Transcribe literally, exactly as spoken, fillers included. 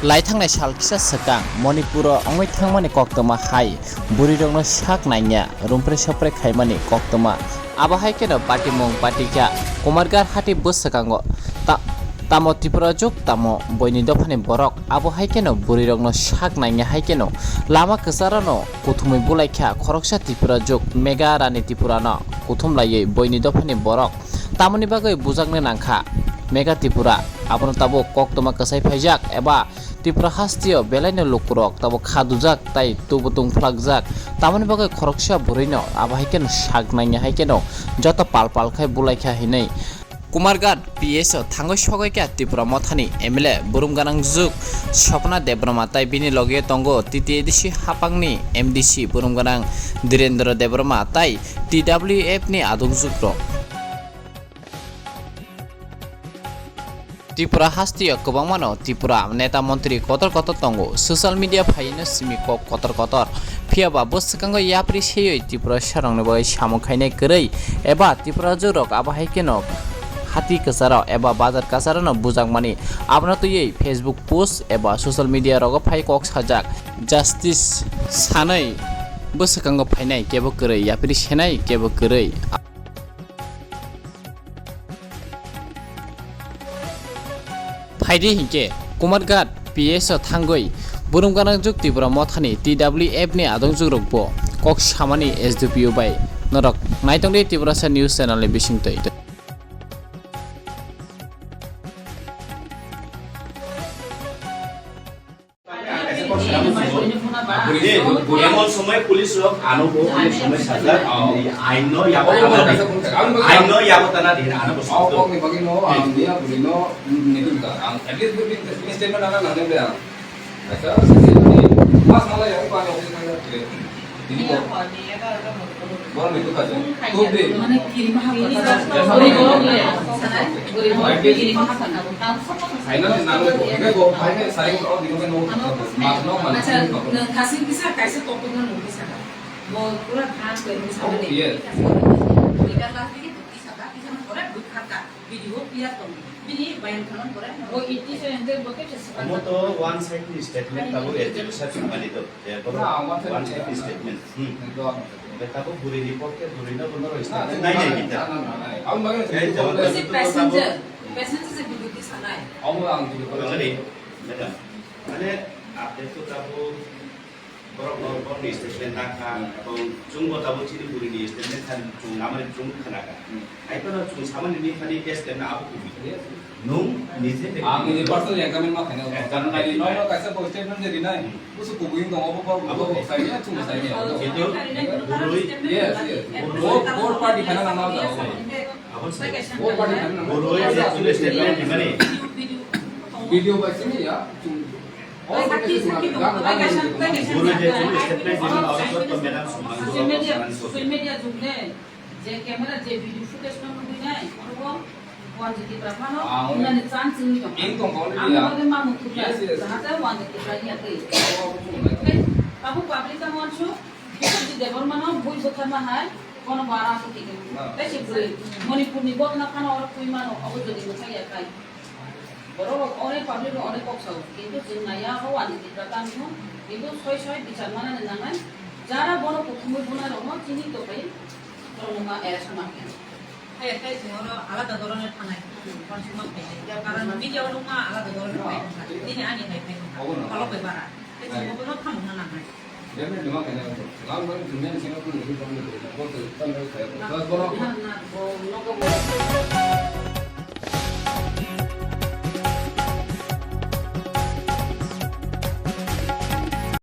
Laithangnai sal kisa swkang Manipuro wngwi thangmani koktwma hai bwrwirokno sak nangya, rumpre sopre khaimani koktwma. Abo hai kheno patimung patikha Kumarghat hati bwswkango ta-, tamo Tripura juk tamo boini dophani borok, abo hai kheno bwrwirokno sak nangya hai kheno lama kwcharano kuthumwi bulaikha khoroksa Tripura juk Mega Rani Tripurano kuthum laiwi boini dophani borok. Tamoni bagwi bujaknai nangkha Mega Tripura, abono tabuk koktwma kwchai phaijak eba Tripura hasteo belaino lukurok tabuk khadujak tai tubutung phlakjak. Tamoni bagwi khoroksa bwrwino abo hai kheno sak nangya hai kheno joto pal pal khai bulaikha hinwi Kumarghat P S o thangwi sogwi kha Tripura mothani M L A burum gwnang juk Swapna Debbarma tai bini loge tongo T T A D C hapangni M D C burum gwnang Dhirendra Debbarma tai T W F ni adung jukrok. Tripura hasteo kwbangmano Tripura neta montri kotor kotor tongo, social media phaino simi kok kotor kotor. Phiya ba bwswkango yapri seyoi Tripura sarokni bagwi samung khainai kwrwi eba Tripura jorok abo hai kheno hati kwcharo eba bazar kwcharano bujakmani. Abono twiwi Facebook post eba social media rogo phai kok sajak. Justice sanai bwswkango phainai kebo kwrwi, yapri senai kebo kwrwi. Phaidi hinkhe Kumarghat P S o thangwi burum gwnang juk Tripura mothani T W F ni adong jukrok bo kok samani S D P O bai norok naitongdi Tiprasa News channel ni bisingtwi. Bwrwi de, emon somoi police rok ano bo onek somoi sajak, ain no yago tana di, ain no yago tana di, ano bo sokto. Ang niya bwrwi no, mm, nitun ka. Ang at least bwrwi ni statement ana nang de ang. Acha, mas mala yago pa ano office nang de. Borok ni bwkha se. Tubdi. Finally nang le bo. Bo bo finally sai ko dino ke no. Mas no mas. Acha, nang kasing kisa kaisa topic no nungwi sana. Bo pura than ko nungwi sana de. Yes. Ika last digi tukti saka, kisa no pore bwkha ka. Video clear tong. Bini bayang thanon pore. Bo iti se ende bo ke se. Omo to one side ni statement tabo education mani to. Eh, borok one side ni statement. Hmm. Tabuk bwrwi ni pokhe bwrwi no bono roi statement nai nai kita. Passenger, passenger se bwrwi kisa nai. Madam, mane update to tabuk borok no borok ni statement nakha, ebong chwng bo tabuk chini bwrwi ni statement khan chwng namani chwng khanakha. Hai phano chwng samani ni phani case kemna abo kubi. Nung nije de. Ang ini personal examine ma khaina. Examine ma khaina. Nono kaisa bo statement de rinai. Hmm. Busu kubuing dong obo bo. Abo bo sai ya, chwng sai ya. Itu burui. Yes, yes. Both, both party khaina nang ma da. Abo sai. Both party khaina nang ma da. Burui je chwng statement di mani. Video ba sini ya, chwng. Burui je chwng statement di mani. Abo to madam sumang. Social media, social media jug ne. Je camera je video footage no nugwi nai, oro bo Wanjwi Tipra phano, ah, wngmani chance wngwi tong. Ang tong kha, ang ya. Bagwi mamung thukya, yes, yes. Jahate Wanjwi Tipra ya tei. Oh, oh, oh, oh. Tei abo public ang wansu, Biswajit Debbarma no bui bwtharma hai, kono bara aswk tiki. Ah. Tei se bwrwi Manipur ni botna phano oro twi mano, abo jodi mwthai ya kai. Borok rok onek public rok onek kok sao, kintu chwng naiya o ani Tipra tamni hwn, kintu soi soi bichar manani nangnai, jara bono kuthumwi bunai rokno chini topai, borokno ma era sama khe. Hai khe chwng oro alada doronor thanai, hmm, consumer khe, karon media o nukma alada doronor phai, nini ani hai phai, kholok bai bara, tei chwng bono thamokna nangnai. Definitely ma khe nai, ma khe nai, chwng nai, chwng nai, chwng nai, chwng nai, chwng nai, chwng nai, chwng nai, chwng nai, chwng nai,